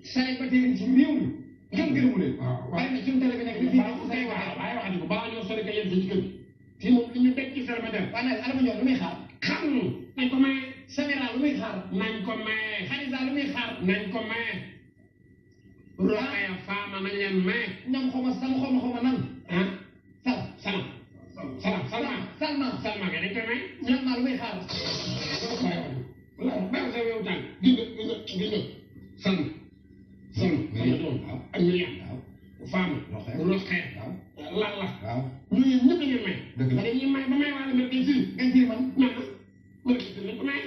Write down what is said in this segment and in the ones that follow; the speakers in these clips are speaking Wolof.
say ba tey ci réew mi ngeen gërëmu leen waaye na ci télé bi nekk di fi say waaye wax ko balaa ñoo sori ka yéen ci kër fii moom li ñu teg ci célibataire waaye nag Adama Ndione lu muy xaar xam nañ ko maye Samira lu muy xaar nañ ko maye Xadisa lu muy xaar nañ ko maye Rokhaya Fama nañ leen maye ñoom xaw ma nan ah Salma Salma kay dañ koy maye ñoom maa lu muy xaar baax sa yow tànk gis nga doom ak Myriam Fama Rokhaya Lalla ñooñu ñëpp dañuy may dañuy may ba may wàllu mbir day firi gañ ci man ñaan mën a gis lañ ko may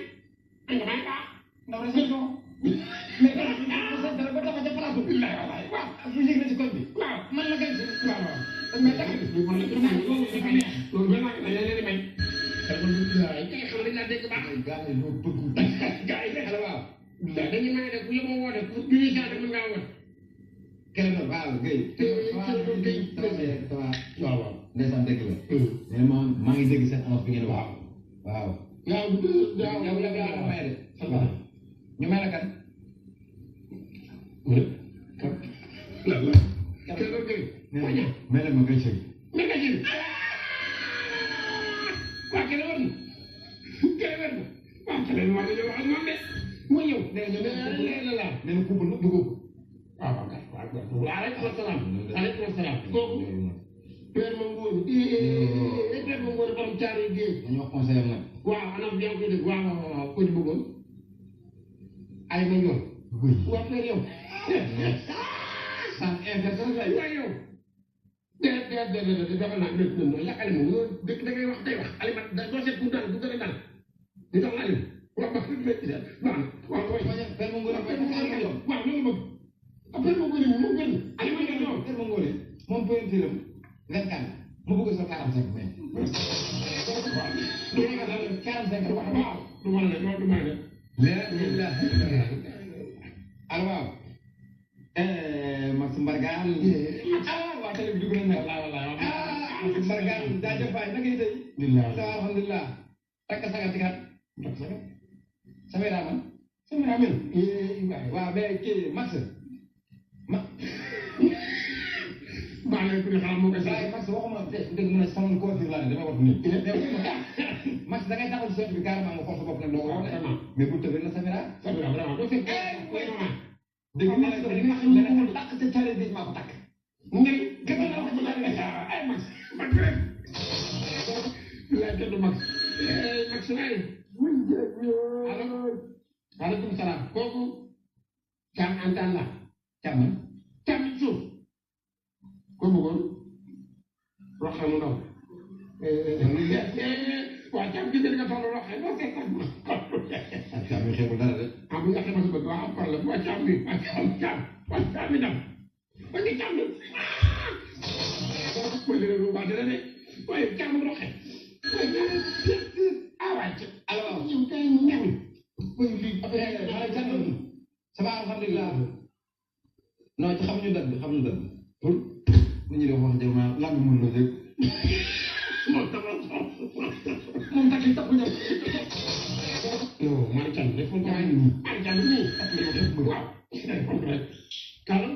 dañ ko may baax ndaw réception mais dara ba tax a ca place bi waaw su yëg na ci koñ bi waaw man la gañ si waaw dañ may takk man la may loolu dafa neex loolu ba nag dañ leen di may kay xam dañ laa dégg baax gars yi ñoo bëgg gars yi xale waaw dañuy may de bu yóbboo woote bu ñuy changé mën ngaa woote keneen waaw Guèye waaw waaw ndeysaan dëgg la mais moom maa ngi dégg seen annonce bi ngeen wax waaw yow may de ñu may la kan may la ma koy sëg waa kele war na waaw kele war na wax ak moom de mooy yow nee na kubal na bëggoo ko waaw waaleykum salaam kooku père ma ngóor père ma ngóor borom caari géej dañoo conseillé am nag waaw anam bi yaa ngi koy dégg waaw ko di bëggoon ay ma ñor waa père yow sans inverse la waa yow dafa naa non yàqale moom loolu dëkk da ngay wax day wax alimat doo seet pour dal du gën a dal ñu tax alim waaw waaw père ma ngóor waaw loolu bëgg après ma ngóor moom gën alima ngeen ñoom père ma ngóor moom pointiram 24 mu bëgg sa 45 mais du ma la 45 waaw du ma la loolu du ma la allo waaw Max Mbargane waa télé bi dugg nañ nag Max Mbargane jaajëf waay naka yi tey alhamdulilah takk sagar ci kat Samira man waaw mais kii Max maa ngi lay xam moo koy waaye Max waxuma dëgg mu ne sama coiffure laa ne dama wax nii Max da ngay taxaw ci seet bi carrément nga xool sa bopp nag doo ko wax mais bu tëbee na Samira vraiment doo fekk dégg nga ne takk sa cari bi maa ko takk ngay gën a wax ay Max Max rek laaj kenn du Max Max lay allo waaleykum salaam kooku Thiam Antan la Thiam suuf ko bëggoon roxe mu ndaw waa Thiam gis nga toll roxe doo seet ak Thiam mi xeebul dara de bu nga xamante bëgg waa am problème waa Thiam bi waa Thiam mi dem waa Thiam bi ma dina lu baax dina de waaye Thiam roxe waaye alors yow kay mu ñëw ça va alhamdulilah non ci xamuñu date bi xamuñu date bi pour bu ñu def wax dëgg ma lan mën na dégg moom takk yi tax bu ñëw non man Thiam deful ko ay man Thiam nii waaw kala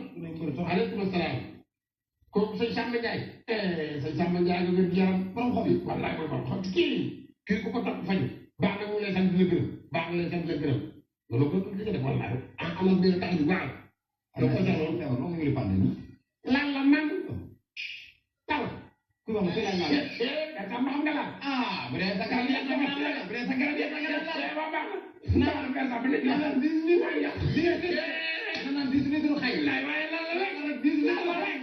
aleykum salaam kooku sëñ Samba Ndiaye sëñ Samba Ndiaye nga wér yaram borom xob yi wallaay mooy borom xob kii ku ko topp fañ baax na mu lay sant di la gërëm baax na lay sant di la gërëm loolu ko li nga def wallaay amal bi tax ñu waaw do ko jaxlo non ngi pande ni lan la man taw ku wax ko lan la da ka ma xam nga la bu dee sa kala ya bu dee sa kala ya ba baax na ka sa bu ne la di ni way ya di ni do xay lay way la la rek di ni la rek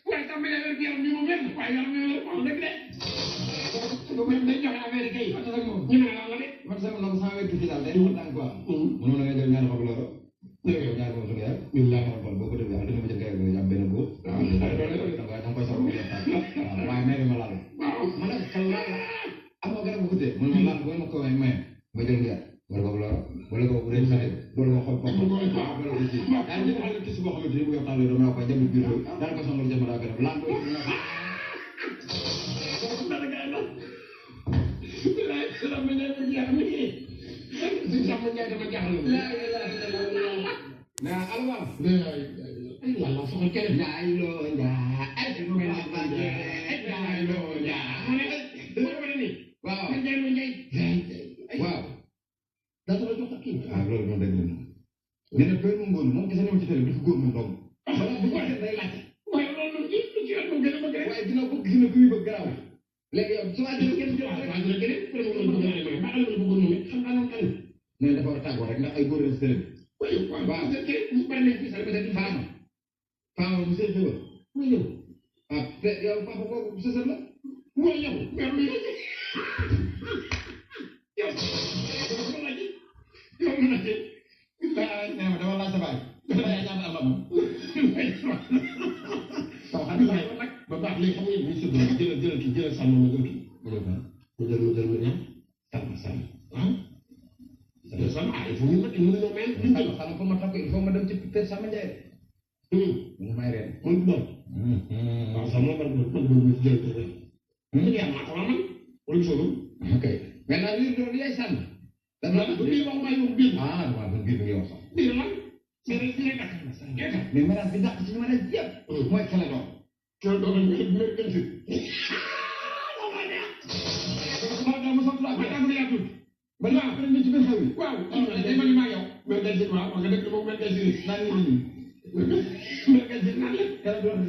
way tam bi leer yaram ni mo mel way yaram ni mo rek de ko mel day joxe Amérique yi ñu ne la de man sama no sa wétu ci dal day waxtaan quoi mënu nga jël ñaar xob loro ñaar ko suñu yaay billahi xol boo ko defee dina ma jël kay am benn góor da koy sax waaye may ma laal man nag sa laal amoo garab bu guddee mun ma laal boo ma ko may maye nga jël ngeer wala ko loro wala ko bu dee xale wala ko xob papa wala ko ci daal di xale ci boo xamante ni bu yow tàllee dama ko jëm biir daal ko songal jëm daa gën a laal sama ñëw yaram ni si sama ñëw dama jaxal la waaw ay yàlla soxal keneen njaay loo njaay ay njaay loo njaay waaw man njaay loo njaay waaw daa sama jox ak kii loolu moom dëgg la nee na benn ngoon moom kese ñëw ci télé bi dafa góor moom dong bu ko waxee day laajte waaye loolu ci at moom gën a bëgg rek waaye dina ko gis na kuy bëgg garaaw léegi yow su waa jël kenn jël waaw dina gën a ba ala bëgg moom xam naa noonu kan nee dafa war a tàggoo rek ndax ay góor la télé bi waaw waaw mu bari nañ fi sax di faama faama bu seen xewal muy yow ah te yow papa boobu sësal la mooy yow mais lu yow yow mën na ci nee ma dama laaj sa baay dafa yaa ñaata am xam nga nag ba baax léegi xam nga ñu sëdd jëlal kii jëlal sàmm ma jël kii mu jël mu ñaan sàmm waaw jël sàmm ah il faut ñu mën nañoo mel xam nga ma takk il faut ma dem ci Père Samba Ndiaye mu may reen man doon waaw sàmm man jël ko rek ñu yaa ma xamal man wala solo ok maintenant lii doon yaay sàmm dama bu biir wax may wax biir waaw ba biir bi yow sax biir lan mais maanaam bi dàq ci ñu mën a yëpp mooy kele doon kele doon ñu gën ci ma sant la ma tàmm yaa tudd ba la après ñu ci biir xew yi waaw day mel ni maa yow mais day ci waaw nga dëkk moom mel day ci naan ñu mel day ci naan la kele doon